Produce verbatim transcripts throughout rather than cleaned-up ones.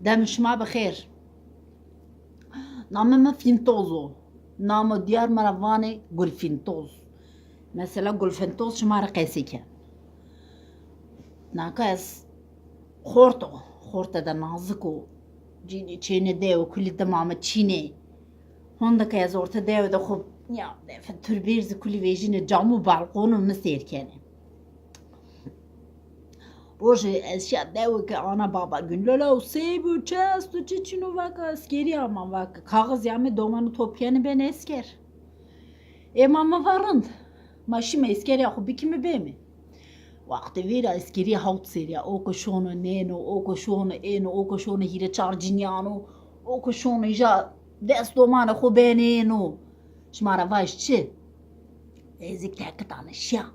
Dem şima bi xêr. Namê mi Fîntoz o. Namo diyar mi ra vanê Gulfîntoz. Mesela Gulfîntoz şima ra qesey ken. Naka ez xort o. Xorte de nazik o. Cînî çênê dewe kulî dima mi çînê. Honde ke ez orte dewe de xo ya defe turbêrzî kulî vejîne, cam û balkonu mi sêr kenê. Rojê ez şiya dewe ke ana baba gün, lala û sey bû, çi esto, çi çin o, vaka eskerî ama, vaka kaxizî ame, domanu top kenî benê esker. Ê ma mi va rind. Ma şîme eskerîya xo bikîme bême. Wextê vîra eskerî hawt serî ya. O ke şono nêno, o ke şono êno, o ke şono hîrê çar cinîyan o, o ke şono îja des domanê xo benê êno. Şima ra vaj çi? Ez zî tekitane şiya.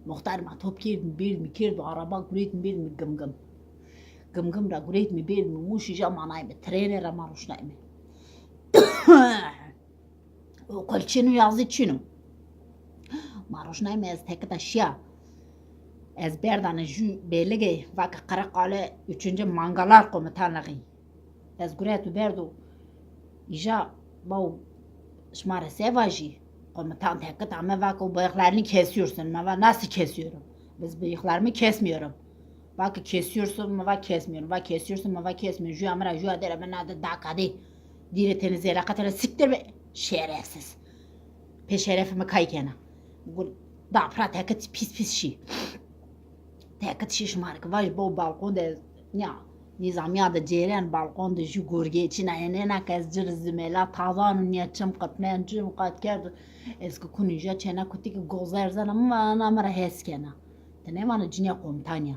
Muxtar ma top kerdîme, berdîme kerdo araba, gureytîme berdîme Gimgim. Gimgim ra gureytîme berdîme Mûş, îja ma nayme trêne ra, ma roşnayme. Okul çin o, yazî çin o. Ma roşnayme, ez tekita şiya. Ez berdane jû bêlige, vake Kırıkkale üçüncü Mangalar Komutanlığı. Ez gureto berdo. Îja baw şima ra se vajî? Komutan tekit ame, vake o bıyıklarını kesiyorsun. Ma va nasıl kesiyorum? Biz bıyıklarımı kesmiyorum. Vake kesiyorsun, ma va kesmiyorum. Va kesiyorsun, ma va kesmiyorum. Jûya mi ra, jûya dera mi nade dakadê. Dîrê tenê zêreqetê ra siktir be. Şerefsiz. Pê şerefê mi kay kena. Gul dapra tekit pis pis şî. Tekit şî şima rê ke vaj bo balkon de, ya, nîzamîya de cêren balkon de jû gurgê çin a, enêna ke ez ci rê zimêla tazan û nîya çim qitmen, çim qat kerd. Ez ke kunî ja çêna kutî ke goz erzena, mi va ana mi ra hes kena. Ti nêvana cinîya komutanî ya.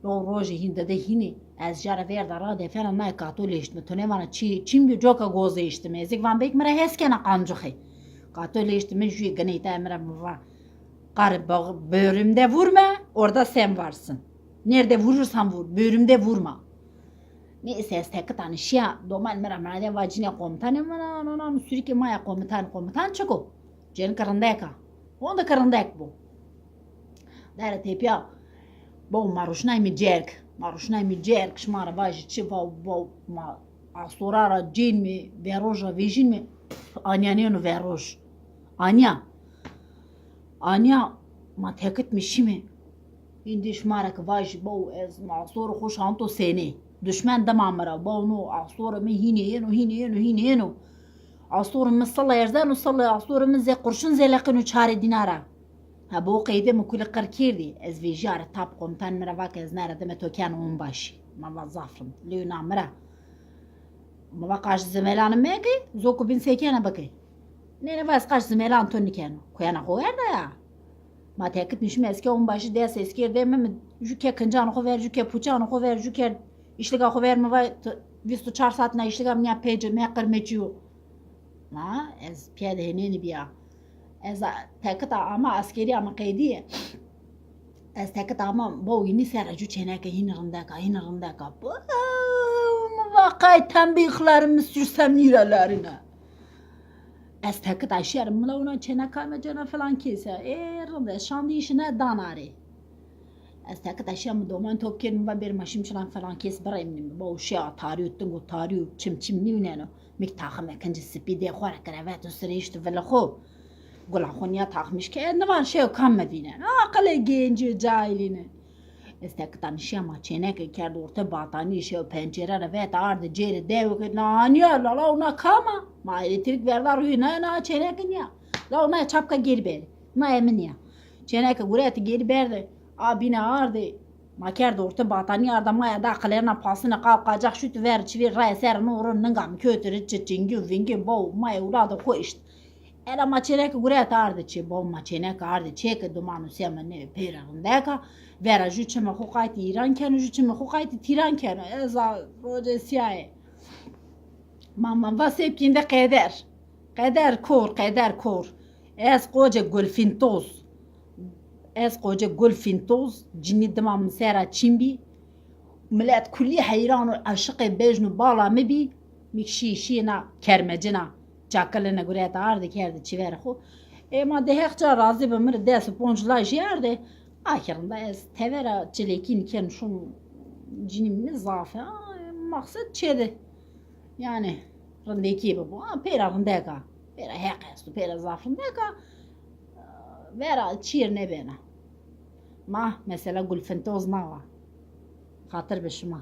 Lo rojê hîn dede hînî, ez ja ra verda ra defena nayê kato lêştime. To nêvana çi, çim bî, coka goze eştime. Ez ê van bêk mi ra hes kena qancixê. Kato lêştime jûyê gineyta mi ra mi va. Karı ba-, böğrümde vurma, orada sen varsın. Nerede vurursan vur, böğrümde vurma. Neyse ez tekitane şiya, doman mi ra mi ra de va cinîya komutanî, mi ra no, no, no, sürükê ma ya komutan, komutan çik o? Cênike rindek a. Honde ke rindek bo. Dere tepîya. Bo ma roşnayme cerg. Ma roşnayme cerg. Şima ra vajî çi, va, va, ma astora ra cênme, veroj ra vejînme. Anîya nêno veroj. Anîya. Anîya ma tekitme şîme. Hîndî şima ra ke vajî, bo ez ma astorê xo şanto senê. Duşmen dima mi ra. Bo no astorê mi hînê yeno, hînê yeno, hînê yeno. Astorê mi sila erzeno, sila astorê mi zê qurşun zeleqeno çarê dîna ra. Ha, bo qeyde mi kulî qir kerdî. Ez vejîya ra tap komutan mi ra va ke ez nara dime to kena onbaşî. Ma va zaf rind. Lewna mi ra. Ma va qaş zimelanî meke, zoko bîn sekena bike. Nê, nê, va ez qaş zimelan to nîkeno. Kuyena xo verda ya. Ma tekit nîşime ez ke onbaşî des esker de mi, mi jû ke kincanê xo ver, jû ke puçanê xo ver, jû ke îşliga xo ver, mi va vîst û çar saat na îşliga mi nîya pêce, me qirmeçî yo. Ma ez pîya de hênênî bîya. Ez a-, tekita ama askerîya mi qedîye. Ez tekita ama bo hînî sera jû çêneke hînî rindek a, hînî rindek a. Bo, mi va qay tembîxlarimi sürsem nîrelerine. Ez tekita şerim, mi la ona çêneka mi cena filan kêse. Ê, rind e, şandî îşine dan arê. Ez tekita şiya mi doman top kerd, mi va bêr ma şîm şilan filan kês biremnîme. Bo şiya tarî û ting û tarî û çim çim nîvîneno. Mi kî taxime kincî sipî dê xo ra, krevet û sirêşt û vilê xo. Gula xo nîya taxmîş ke, ez nivan şew kam mi vîne. Aqilê gencî û cahilîne. Ez tekita nîşiya ma çêneke kerd orte batanî, şew pencere ra vet arde cêrê dewe ke, na nîya la, la ona kam a? Ma elektrik verda rûyê, na, na çêneke nîya. La ona çapka gêrî berdê. Na ê mi nîya. Çêneke gurete gêrî berdê. A bîne ardê. Ma kerd orte batanî arda, ma ya da qilêna pasine, qap qacax şut ver, çivê raye ser no ro ninga mi kötü ri çi çingî û vingî bo, ma ewlada xo îşt. Ela ma çêneke gurete ardê çê, bo ma çêneke ardê çê ke duman û seme nê pêre rindeka, vera jû çimê xo qaytî Îran keno, jû çimê xo qaytî Tîran keno. Ez a rocê sîyaye. Ma, ma va sepkînde qeder. Qeder kor, qeder kor. Ez qoce Gulfîntoz. Ez qoce Gulfîntoz. Cinî dima mi sera çin bî. Milet kulî heyran û eşiqê bejn û bala mi bî. Mi şî, şî na kermecina. Çakiline gureta ardê kerdê çiverê xo. Ê ma de Heq ca razî bi, mi rê des û ponc lajî ardê. Axirinde ez tevera çilekîn ken şun, cinî mi zaf e. Ay, Maqsed çê de, yanî rindekî bibo. Ha, pêra rindek a. Pêra heq esto, pêra zaf rindek a. Vera çîr nêbena. Ma mesela gulfintoz nawa. Xatir bi şima.